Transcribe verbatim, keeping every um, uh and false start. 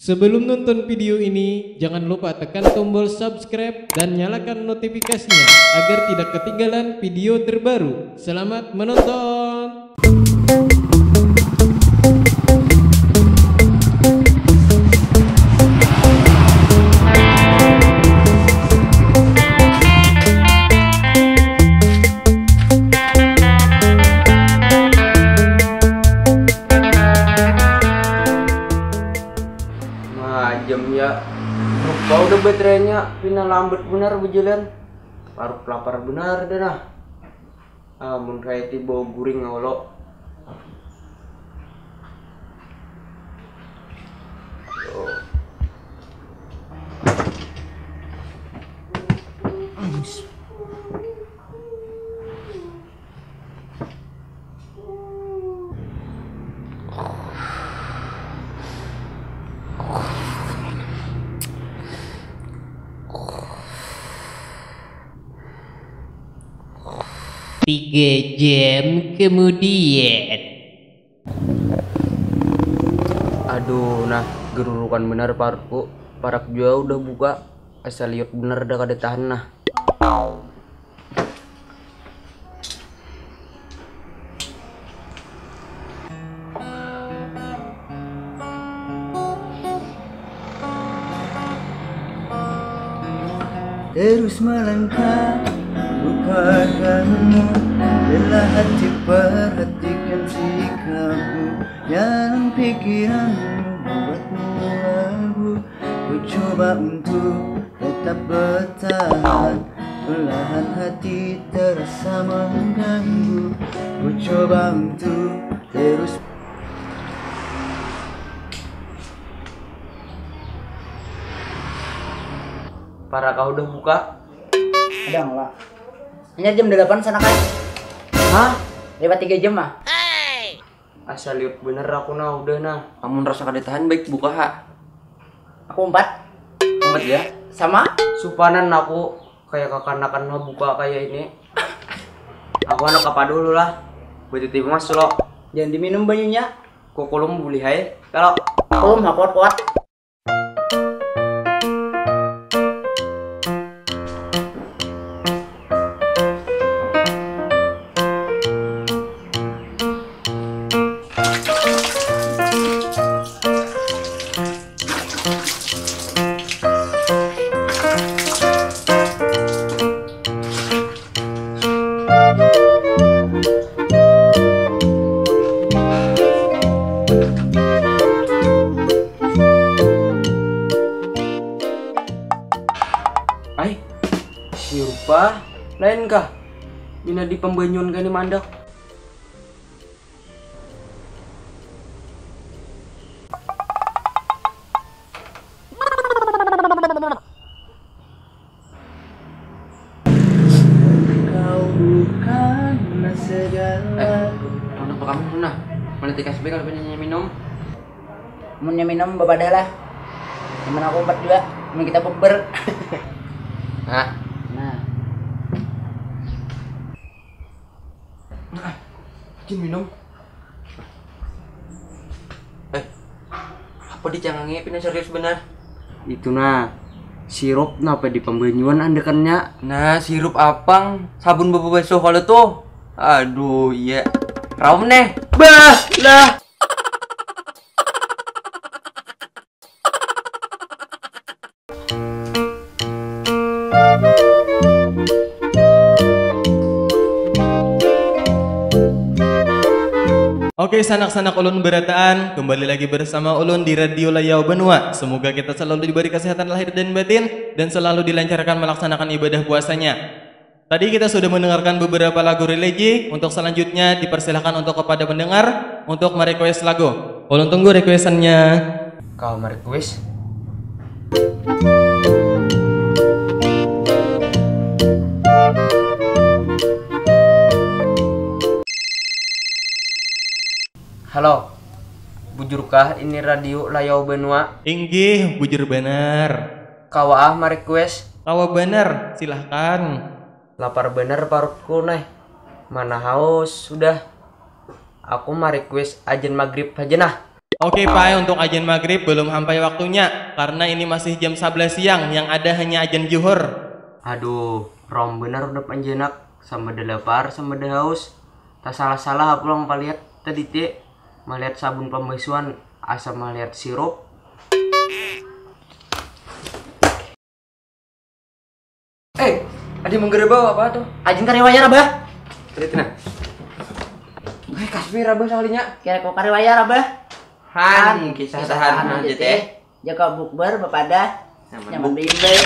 Sebelum nonton video ini, jangan lupa tekan tombol subscribe dan nyalakan notifikasinya agar tidak ketinggalan video terbaru. Selamat menonton! Majam ya. Rupa udah baterainya pina lambat benar berjalan. Parut lapar benar dah nah. Ah, mun kayak ti bau guring awal lo. Tiga jam kemudian. Aduh, nah, gerurukan benar parutku. Parak jua udah buka. Asa liut benar dah kada tahan nah. Terus melangkah, lupakanmu. Rela hati perhatikan sikapmu. Jangan pikiranmu buatmu ragu. Ku coba untuk tetap bertahan. Perlahan hati terasa mengganggu. Ku coba untuk terus. Para kau udah buka? Ada lah. Hanya jam delapan sana kan? Hah? Lewat tiga jam ah. Asa liut bener aku nah, udah nah. Amun rasa kada tahan, baik buka ha. Aku empat. Empat ya? Sama? Supanan aku kayak kakanakan lah buka kayak ini. Aku anak apa dulu lah. Buat titi mas lo. Jangan diminum banyunya. Kukulum bulih hai. Kalau kulum ha kuat kuat. Ai, si rupa lain kah? Mina di pembanyuan kani mandak. Kau bukanlah segala. Eh, anak apa kamu nah? Mana tikas be kalau penyanyi minum? Munnya minum bapadah lah. Temen aku empat dua, temen kita bukber. Nah. Nah. Nah, izin minum. Eh, apa dicangangi pina serius benar? Itu nah, sirup napa di pembanyuan andakannya? Nah, sirup apang, sabun bebasuh kalau tuh. Aduh, iya. Raum neh. Bah, lah. Oke, sanak-sanak ulun berataan, kembali lagi bersama ulun di Radio Layau Benua. Semoga kita selalu diberi kesehatan lahir dan batin dan selalu dilancarkan melaksanakan ibadah puasanya. Tadi kita sudah mendengarkan beberapa lagu religi. Untuk selanjutnya dipersilakan untuk kepada pendengar untuk merequest lagu. Ulun tunggu requestannya. Kau merequest? Halo, bujurkah ini Radio Layau Benua? Inggih, bujur banar. Kawa ah merequest? Kawa banar, silahkan. Lapar banar parutku neh. Mana haus sudah. Aku merequest ajan magrib haja nah. Oke, Pai, untuk ajan maghrib belum sampai waktunya karena ini masih jam sebelas siang, yang ada hanya ajan juhur. Aduh, rom bener udah panjenak, sama ada lapar, sama ada haus. Tak salah-salah pulang paliat tadi ti melihat sabun pembasuhan, asa melihat sirup. Eh, ada menggerebau apa tuh? Ajin kariwaya, Abah. Cerita nah. Eh, kaspi rabah sekalinya. Kira kau kariwaya, Abah. Han, kisah tahan aja teh. Jaka bukber bepadah Nyaman nyaman bimbing.